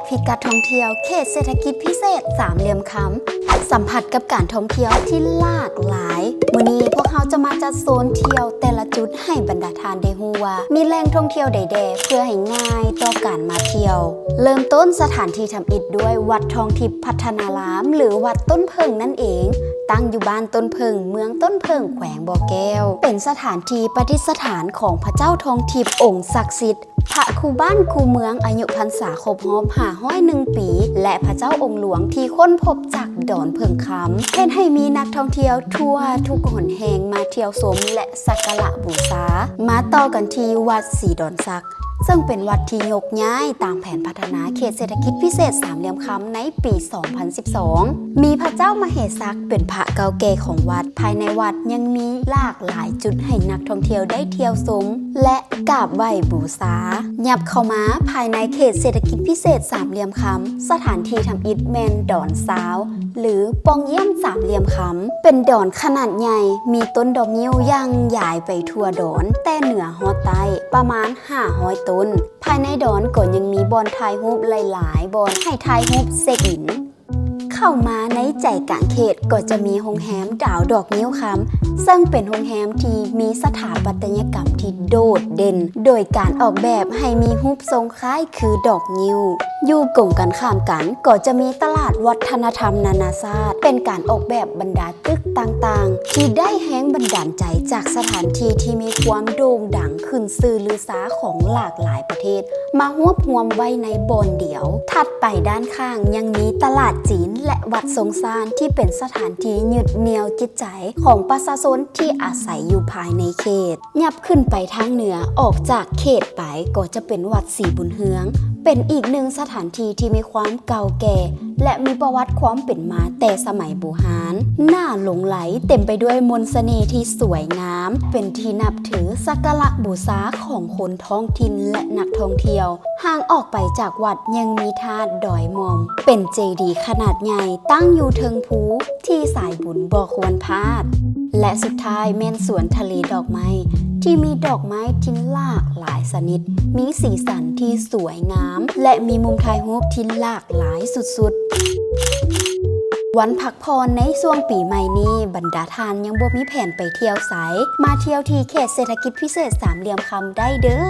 ພິກັດທ່ອງທ່ຽວເຂດເສດຖະກິດພິເສດສາມຫຼ່ຽມຄຳ ສຳຜັດກັບການທ່ອງທ່ຽວທີ່ຫຼາກຫຼາຍ. ມື້ນີ້ພວກເຮົາຈະມາຈັດໂຊນທ່ຽວແຕ່ລະຈຸດໃຫ້ບັນດາທ່ານໄດ້ຮູ້ວ່າມີແຫຼ່ງທ່ອງທ່ຽວໃດແດ່ ເພື່ອໃຫ້ງ່າຍຕໍ່ການມາທ່ຽວ. ເລີ່ມຕົ້ນສະຖານທີ່ທຳອິດດ້ວຍວັດທອງທິບພັດທະນາລາມ ຫຼື ວັດຕົ້ນເຜິ້ງນັ້ນເອງ, ຕັ້ງຢູ່ບ້ານຕົ້ນເຜິ້ງ ເມືອງຕົ້ນເຜິ້ງ ແຂວງບໍ່ແກ້ວ, ເປັນສະຖານທີ່ປະດິດສະຖານຂອງພະເຈົ້າທອງທິບອົງສັກສິດ, ພະຄູ່ບ້ານຄູ່ເມືອງອາຍຸພັນສາຄົບຮອບຫ້າຮ້ອຍໜຶ່ງປີ ແລະ ພະເຈົ້າອົງຫຼວງທີ່ຄົ້ນພົບຈາກດອນເຜິ້ງຄຳ, ເຮັດໃຫ້ມີນັກທ່ອງທ່ຽວທົ່ວທຸກຫົນແຫ່ງມາທ່ຽວຊົມ ແລະ ສັກກາລະບູຊາ. ມາຕໍ່ກັນທີ່ວັດສີດອນສັກ ເຊິ່ງເປັນວັດທີ່ຍົກຍ້າຍຕາມແຜນພັດທະນາເຂດເສດຖະກິດພິເສດສາມຫຼ່ຽມຄຳໃນປີສອງພັນສິບສອງ ມີພະເຈົ້າມະເຫສັກເປັນພະເກົ່າແກ່ຂອງວັດ. ພາຍໃນວັດຍັງມີຫຼາກຫຼາຍຈຸດໃຫ້ນັກທ່ອງທ່ຽວໄດ້ທ່ຽວຊົມ ແລະ ກາບໄຫວ້ບູຊາ. ຫຍັບເຂົ້າມາພາຍໃນເຂດເສດຖະກິດພິເສດສາມຫຼ່ຽມຄຳ, ສະຖານທີ່ທຳອິດແມ່ນດອນຊາວ ຫຼື ປ່ອງຢ້ຽມສາມຫຼ່ຽມຄຳ, ເປັນດອນຂະໜາດໃຫຍ່, ມີຕົ້ນດອກງິ້ວຍ່າງຢາຍໄປທົ່ວດອນແຕ່ເໜືອຮອດໃຕ້ ປະມານຫ້າຮ້ອຍຕົ້ນ. ພາຍໃນດອນກໍຍັງມີບ່ອນຖ່າຍຮູບຫຼາຍໆບ່ອນໃຫ້ຖ່າຍຮູບເຊັກອິນ. ເຂົ້າມາໃນໃຈກາງເຂດກໍຈະມີໂຮງແຮມດາວດອກງິ້ວຄຳ, ເຊິ່ງເປັນໂຮງແຮມທີ່ມີສະຖາປັດຕະຍະກຳທີ່ໂດດເດັ່ນ, ໂດຍການອອກແບບໃຫ້ມີຮູບຊົງຄ້າຍຄືດອກງິ້ວ. ຢູ່ກົງກັນຂ້າມກັນກໍຈະມີຕະຫຼາດວັດທະນະທຳນານາຊາດ, ເປັນການອອກແບບບັນດາຕຶກຕ່າງໆ ທີ່ໄດ້ແຮງບັນດານໃຈຈາກສະຖານທີ່ທີ່ມີຄວາມໂດ່ງດັງຂຶ້ນຊື່ລືຊາຂອງຫຼາກຫຼາຍປະເທດ ມາຮວບຮວມໄວ້ໃນບ່ອນດຽວ. ຖັດໄປດ້ານຂ້າງຍັງມີຕະຫຼາດຈີນ ແລະ ວັດຊົງຊານ ທີ່ເປັນສະຖານທີ່ຍຶດໜ່ຽວຈິດໃຈຂອງປະຊາຊົນທີ່ອາໄສຢູ່ພາຍໃນເຂດ. ຫຍັບຂຶ້ນໄປທາງເໜືອອອກຈາກເຂດໄປກໍຈະເປັນວັດສີບຸນເຮືອງ, ເປັນອີກໜຶ່ງສະຖານທີ່ທີ່ມີຄວາມເກົ່າແກ່ ແລະ ມີປະຫວັດຄວາມເປັນມາແຕ່ສະໄໝບູຮານ. ໜ້າຫຼົງໄຫຼເຕັມໄປດ້ວຍມົນສະເໜ່ທີ່ສວຍງາມ, ເປັນທີ່ນັບຖືສັກກາລະບູຊາຂອງຄົນທ້ອງຖິ່ນ ແລະ ນັກທ່ອງທ່ຽວ. ຫ່າງອອກໄປຈາກວັດຍັງມີທາດດອຍໝ່ອມ, ເປັນເຈດີຂະໜາດໃຫຍ່ຕັ້ງຢູ່ເທິງພູທີ່ສາຍບຸນບໍ່ຄວນພາດ. ແລະ ສຸດທ້າຍແມ່ນສວນທະເລດອກໄມ້ ທີ່ມີດອກໄມ້ທີ່ຫຼາກຫຼາຍຊະນິດ, ມີສີສັນທີ່ສວຍງາມ ແລະ ມີມຸມຖ່າຍຮູບທີ່ຫຼາກຫຼາຍສຸດໆ. ວັນພັກຜ່ອນໃນຊ່ວງປີໃໝ່ນີ້, ບັນດາທ່ານຍັງບໍ່ມີແຜນໄປທ່ຽວໃສ, ມາທ່ຽວທີ່ເຂດເສດຖະກິດພິເສດສາມຫຼ່ຽມຄຳໄດ້ເດີ້.